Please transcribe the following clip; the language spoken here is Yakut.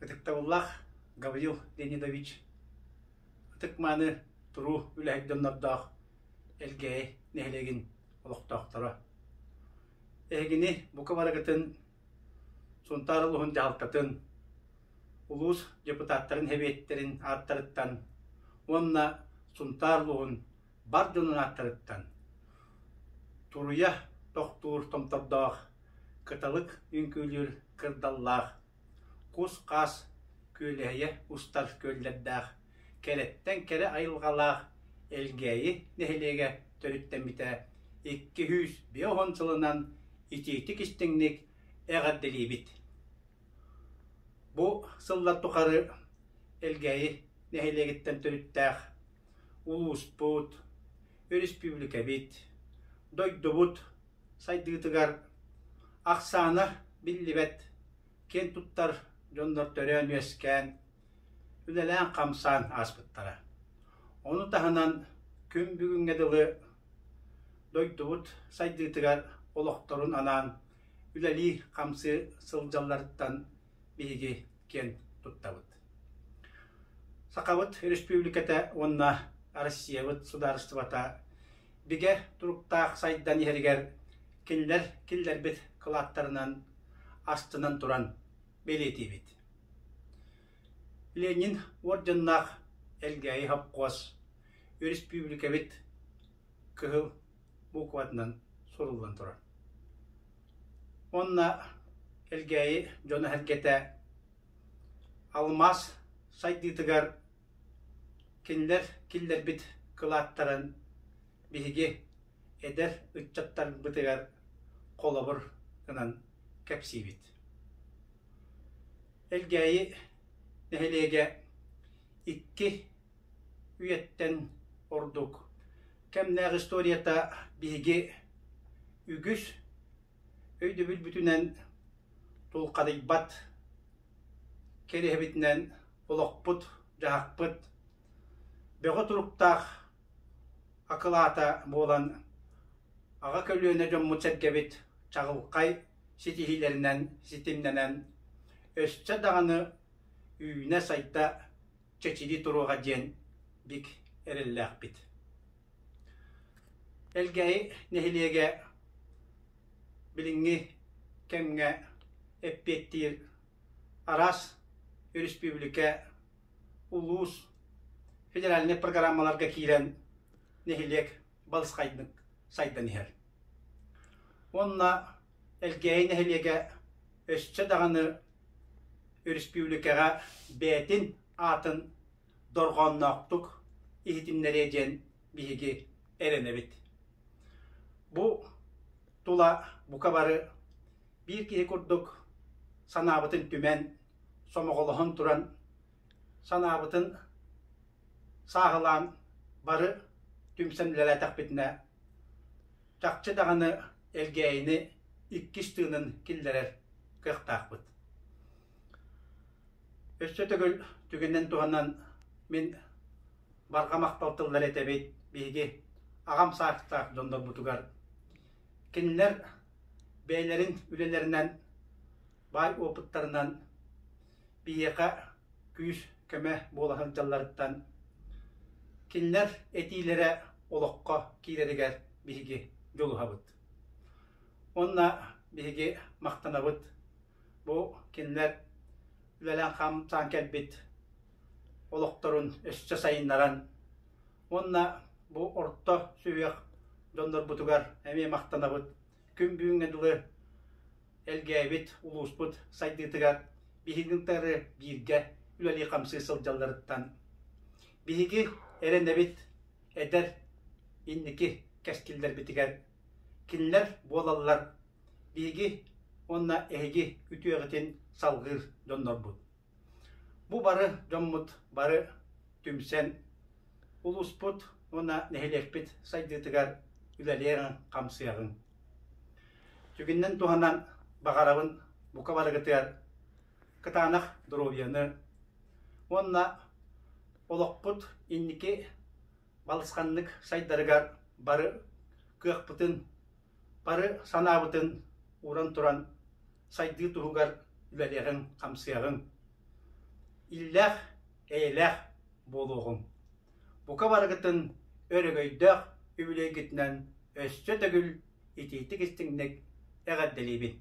Ытыктабыллаах Гаврил Леонидович, ытык-мааны туруу үлэһит дьоннордоох Элгээйи нэһилиэгин олохтоохторо. Эһигини бука барыгытын Сунтаар улууһун дьаһалтатын, улуус депутаттарын сэбиэттэрин ааттарыттан уонна Сунтаар улууһун бар дьонун ааттарыттан туруйа тохтуур томтордоох, кыталык үҥкүүлүүр кырдаллаах, кус-хаас күөлэһийэ устар күөллэрдээх, кэрэттэн кэрэ айылҕалаах Элгээйи нэһилиэгэ төрүттэммитэ 250 сылынан итиитик-истиҥник эҕэрдэлиибит! Бу сыллар тухары Элгээйи нэһилиэгиттэн төрүттээх улууспут, өрөспүүбүлүкэбит, дойдубут сайдыытыгар ахсаана биллибэт киэн туттар дьоннор төрөөн-үөскээн, үлэлээн-хамсаан ааспыттара. Ону таһынан күн бүгүҥҥэ дылы дойдубут сайдыытыгар олохторун анаан үлэлии-хамсыы сылдьалларыттан биһиги киэн туттабыт. Сахабыт Өрөспүүбүлүкэтэ уонна Россиябыт судаарыстыбата бигэ туруктаах сайдан иһэригэр кинилэр киллэрбит кылааттарынан астынан туран бэлиэтиибит. Ленин уордьаннаах Элгээйи сопхуос өрөспүүбүлүкэбит кыһыл букватынан суруллан турар. Уонна Элгээйи дьоно-сэргэтэ алмаас сайдыытыгар кинилэр киллэрбит кылааттарын биһиги эдэр ыччаттарбытыгар холобур гынан кэпсиибит. Элгээйи нэһилиэгэ икки үйэттэн ордук кэмнээх историята биһиги үгүс өйдөбүлбүтүнэн тулхадыйбат кэриэһэбитинэн олохпут-дьаһахпыт бөҕө туруктаах акылаата буолан аҕа көлүөнэ дьоммут-сэргэбит чаҕылхай ситиһиилэринэн ситимнэнэн өссө даҕаны үүнэ-сайда чэчирии туруоҕа диэн бик эрэллээхпит. Элгээйи нэһилиэгэ билиҥҥи кэмҥэ эппиэттиир араас өрөспүүбүлүкэ, улуус федеральнай программаларга киирэн нэһилиэк балысхайдык сайдан иһэр. Уонна Элгээйи нэһилиэгэ өссө даҕаны өрөспүүбүлүкэҕэ бэйэтин аатын дорҕоонноохтук иһитиннэриэ диэн биһиги эрэнэбит. Бу тула бука бары биир киһи курдук санаабытын түмэн, сомоҕолоһон туран, санаабытын сааһылаан бары түмсэн үлэлээтэхпитинэ, чахчы даҕаны Элгээйини иккис тыынын киллэрэр кыахтаахпыт. Өссө төгүл түгэнинэн туһанан мин барҕа махтал тыллары этэбит биһиги аҕам саастаах дьоннорбутугар. Кинилэр бэйэлэрин үлэлэринэн, баай опыттарынан биһиэхэ күүс-көмө буола сылдьалларыттан кинилэр этиилэрэ олоххо киирэригэр биһиги дьулуһабыт. Уонна биһиги махтанабыт бу кинилэр үлэлээн-хамсаан кэлбит олохторун өссө сайыннаран уонна бу орто сүһүөх дьоннорбутугар эмиэ махтанабыт. Күн бүгүҥҥэ дылы Элгээбит улууспут сайдыытыгар биһигини кытары бииргэ үлэлии-хамсыы сылдьалларыттан биһиги эрэнэбит эдэр инники кэскиллэрбитигэр кинилэр буолаллар биһиги уонна эһиги үтүөҕүтүн салҕыыр дьоннорбут. Бу бары дьоммут бары түмсэн улууспут уонна нэһилиэкпит сайдыытыгар үлэлиэҕиҥ-хамсыаҕыҥ. Түгэнинэн туһанан баҕарабын бука барыгытыгар кытаанах доруобуйаны уонна олохпут инники балысханнык сайдарыгар бары кыахпытын, бары санаабытын ууран туран сайдыы туһугар үлэлиэҕиҥ-хамсыаҕыҥ. иллээх, эйэлээх буолуоҕуҥ. Бука барыгытын өрөгөйдөөх үбүлүөйгүтүнэн өссө төгүл итиитик-истиҥник эҕэрдэлиибин!